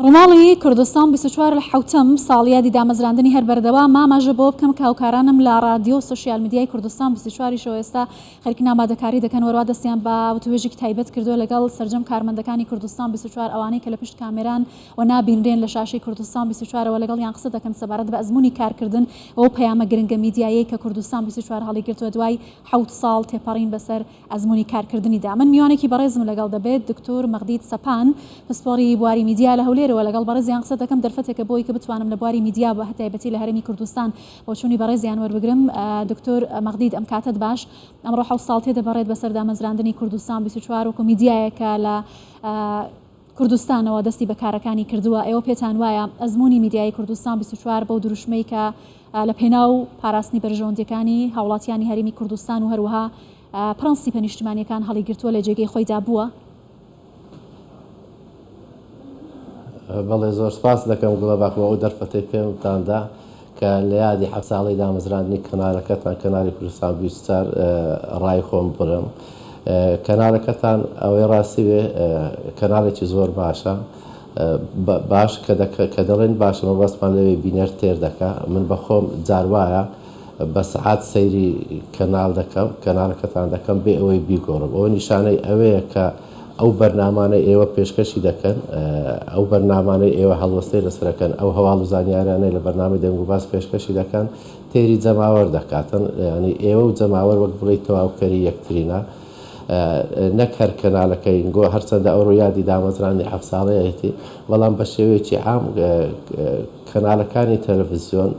ڕووماڵی کوردستان 24 لە حەوتەم ساڵیادی دامەزراندنی هەر بەردەوامە، ئاماژە بەوە بکەم کە هاوکارانم لە ڕادیۆ و سۆشیال میدیای کوردستان 24 یشەوە ئێستا خەریکن ئامادەکاری دەکەن وەروا دەستیان بە وتوێژێکی تایبەت کردووە لەگەڵ سەرجەم کارمەندەکانی کوردستان 24 ئەوانەی کە لە پشت کامێران و نابینرێن لە شاشەی کوردستان 24 ەوە لەگەڵیان قسە دەکەن سەبارەت بە ئەزموونی کارکردن و ئەو پەیامە گرنگە میدیاییەی کە کوردستان 24 هەڵیگرتووە دوای حەوت ساڵ تێپەڕین بەسەر ئەزموونی کارکردنیدا. من میوانێکی بەڕێزم لەگەڵ دەبێت، دکتور مەغدید سەپان، پسپۆڕی بواری میدیا لە هەولێرەوە لەگەڵ بەڕێزیان قسە دەکەم، دەرفەتێکە بۆی کە بتوانم لە بواری میدیا بە تایبەتی لە هەرێمی کوردستان بۆچوونی بەڕێزیان وەربگرم. دکتور مەغدید ئەم کاتەت باش. ئەمڕۆ حەوت ساڵ تێدەپەڕێت بەسەر دامەزراندنی کوردستان 24 وەکو میدیایەک کە لە کوردستانەوە دەستی بە کارەکانی کردووە، ئێوە پێتان وایە ئەزموونی میدیایی کوردستان 24 بەو دروشمەی کە لە پێناو پاراستنی بەرژەوەندییەکانی هاوڵاتیانی هەرێمی کوردستان و هەروەها پرەنسیپە نیشتمانییەکان هەڵیگرتووە لە جێگەی خۆیدا بووە؟ بەڵێ زۆر سپاس دەکەم گوڵەباخ بۆ ئەو دەرفەتەی پێمتان دا کە لە یادی حەفت ساڵەی دامەزراندنی کەنالەکەتان کەنالی کوردستان 24 ڕای خۆم بڵێم. کەنالەکەتان ئەوەی ڕاستی بێ کەنالێکی زۆر باشە باش کە دەڵێن باشە مەبەستمان لەوێ بینەر تێر دەکا من بەخۆم جار وایە بە سەعات سەیری کەناڵ دەکەم کەناڵەکەتان دەکەم بێ ئەوەی بیگۆڕم ئەوە نیشانەی ئەوەیە کە ئەو بەرنامانەی ئێوە پێشکەشی دەکەن ئەو بەرنامانەی ئێوە هەڵوەستەی لەسەرەکەن ئەو هەواڵ و زانیارانەی لە بەرنامەی دەنگوباس پێشکەشی دەکەن تێری جەماوەر دەکاتن یانی ئێوە و جەماوەر وەک بڵێی تەواوکەری یەکترینە نەک هەر کەنالەکەی گۆ هەرچەندە ئەوڕۆ یادی دامەزرانی حەفت ساڵەیەتی بەڵام بە شێوەیەکی عام کەنالەکانی تەلەفزیۆن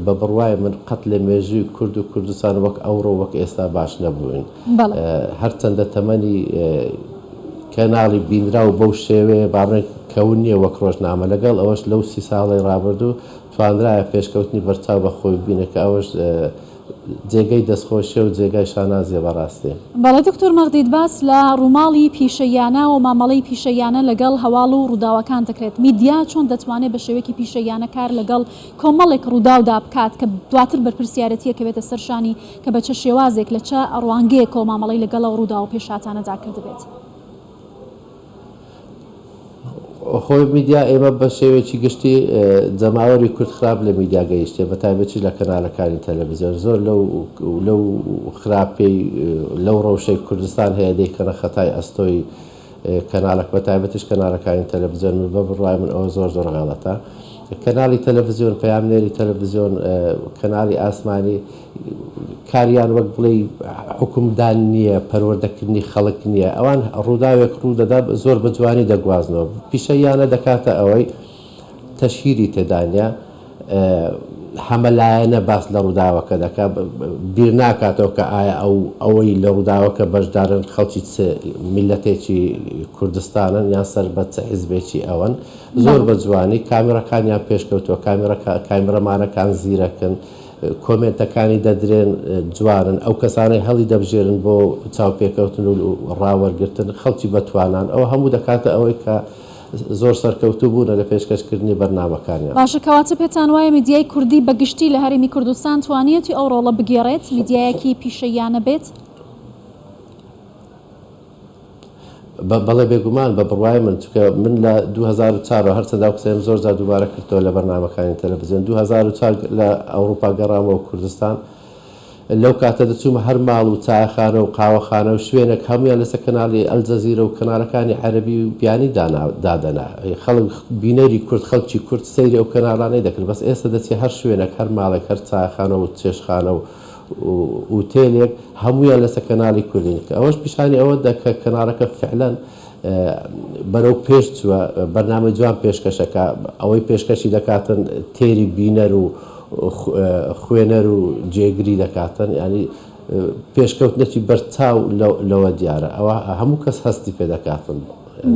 بە بڕوای من قەت لە مێژووی کورد و کوردستان وەک ئەوڕۆ وەک ئێستا باش نەبووین هەرچەندە تەمەنی کەناڵی بینراو بەو شێوەیە با بڵێین کەون نییە وەک ڕۆژنامە لەگەڵ ئەوەش لەو سی ساڵەی ڕابردوو توانرایە پێشکەوتنی بەرچاو بە خۆی ببینێت کە ئەوەش جێگەی دەستخۆشیە و جێگای شانازیە بەڕاستی. بەڵێ دکتۆر مەغدید باس لە ڕووماڵی پیشەییانە و مامەڵەی پیشەییانە لەگەڵ هەواڵ و ڕووداوەکان دەکرێت، میدیا چۆن دەتوانێت بە شێوەیەکی پیشەییانە کار لەگەڵ کۆمەڵێک ڕووداودا بکات کە دواتر بەرپرسیارێتی ئەکەوێتە سەر شانی کە بە چە شێوازێک لە چە ڕوانگەیەکەوە مامەڵەی لەگەڵ ئەو ڕووداو و پێشهاتانەدا کردبێت؟ خۆی میدیا ئێمە بە شێوەیەکی گشتی جەماوەری کورد خراپ لە میدیا گەیشتێ بە تایبەتیش لە کەنالەکانی تەلەڤزیۆن زۆر لەو لەو خراپەی لەو ڕەوشەی کوردستان هەیە دەیکەنە خەتای ئەستۆی کەنالەک بە تایبەتیش کەنالەکانی تەلەڤزیۆن من بە بڕوای من ئەوە زۆر زۆر غەڵەتە کەناڵی تەلەڤزیۆن پەیامنێری تەلەڤزیۆن کەناڵی ئاسمانی کاریان وەک بڵێی حوکمدان نییە، پەروەردەکردنی خەڵک نییە، ئەوان ڕووداوێک ڕوو دەدا زۆر بە جوانی دەگوازنەوە، پیشەییانە دەکاتە ئەوەی تەشهیری تێدا نییە، هەمەلایەنە باس لە ڕووداوەکە دەکات، بیر ناکاتەوە کە ئایا ئەو ئەوەی لە ڕووداوەکە بەشدارن خەڵکی چ میللەتێکی کوردستانن یان سەر بە چ حیزبێکی ئەوەن، زۆر بە جوانی کامێڕەکانیان پێشکەوتووە، کامێڕەمانەکان زیرەکن. کۆمێنتەکانی دەدرێن جوانن، ئەو کەسانەی هەڵی دەبژێرن بۆ چاوپێکەوتن و ڕاوەرگرتن خەڵکی بەتوانان، ئەوە هەموو دەکاتە ئەوەی کە زۆر سەرکەوتوو بوونە لە پێشکەشکردنی بەرنامەکانیان. باشە کەواتە پێتان وایە میدیای کوردی بە گشتی لە هەرێمی کوردستان توانیەتی ئەو ڕۆڵە بگێڕێت، میدیایەکی پیشەییانە بێت؟ بەڵێ بێگومان بە بڕوای من چونکە من لە 2004 ەوە هەرچەندە ئەو قسەیەم زۆر جار دووبارە کردەوە لە بەرنامەکانی تەلەفزیۆن 2004 لە ئەوروپا گەڕامەوە کوردستان لەو کاتە دەچوومە هەر ماڵ و چایەخانە و قاوەخانە و شوێنێک هەمویان لەسەر کەناڵی ئەلجەزیرە و کەناڵەکانی عەرەبی و بیانی دانا دادەنا خەڵک بینەری کورد خەڵکی کورد سەیری ئەو کەناڵانەی دەکرد بەس ئێستا دەچی هەر شوێنێک هەر ماڵێک هەر چایەخانە و چێشخانە و ئوتێلێک هەموویان لەسەر کەناڵی کوردین کە ئەوەش پیشانی ئەوە دا کە کەناڵەکە فعلەن بەرەو پێش چووە بەرنامەی جوان پێشکەشەکە ئەوەی پێشکەشی دەکاتن تێری بینەر و خوێنەر و جێگری دەکاتن ینی پێشکەوتنێکی بەرچاو لەوە دیارە ئەوە هەموو کەس هەستی پێ دەکاتن.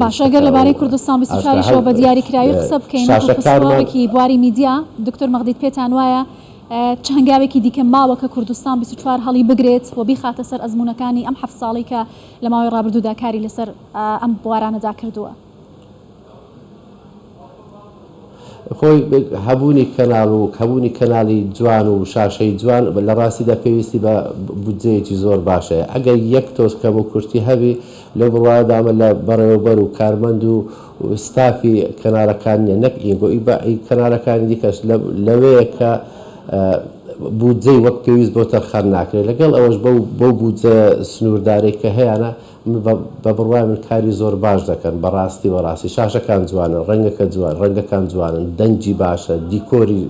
باشە گەر لەبارەی کوردستان 24یشەوە بە دیاریکراوی قسە بکەین وەکو پسپۆڕێکی بواری میدیا دکتۆر مەغدید پێتان وایە چ هەنگاوێکی دیکە ماوە کە کوردستان 24 هەڵی بگرێت و بیخاتە سەر ئەزموونەکانی ئەم حەفت ساڵەی کە لە ماوەی ڕابردوودا کاری لەسەر ئەم بوارانەدا کردووە؟ خۆی هەبوونی کەناڵ و هەبوونی کەناڵی جوان و شاشەی جوان لە ڕاستیدا پێویستی بە بودجەیەکی زۆر باش هەیە. ئەگەر یەک تۆز کەموکورتی هەبی لەو بڕوایەدامە لە بەڕێوەبەر و کارمەند و ستافی کەناڵەکان نیە نەک ئینگۆ ئی بە ئی کەناڵەکانی دیکەش لەوەیە کە بودجەی وەک پێویست بۆ تەرخان ناکرێت. لەگەڵ ئەوەش بەو بەو بودجە سنووردارەی کە هەیانە من بە بە بڕوای من کاری زۆر باش دەکەن بەڕاستی بەڕاستی شاشەکان جوانن ڕەنگەکە جوان ڕەنگەکان جوانن دەنگی باشە دیکۆری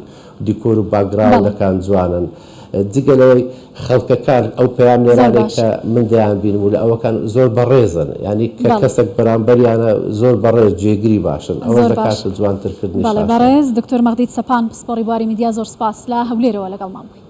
دیکۆر و بەڵێ. باکگراوندەکان جوانن جگە لەوەی خەڵکەکان ئەو پەیام زۆر نێرانەی باش. کە من دەیان بینم و لە ئەوەکان زۆر بەڕێزن یانی کە بەڵێ. کەسەک بەرامبەریانە زۆر بەڕێز جێگری باشن ئەوەش زۆر باش. دەکاتە جوانتر کردنی بەڵێ شاشە. بەڕێز دکتۆر مەغدید سەپان پسپۆڕی بواری میدیا زۆر سپاس لە هەولێرەوە لەگەڵمان بووی.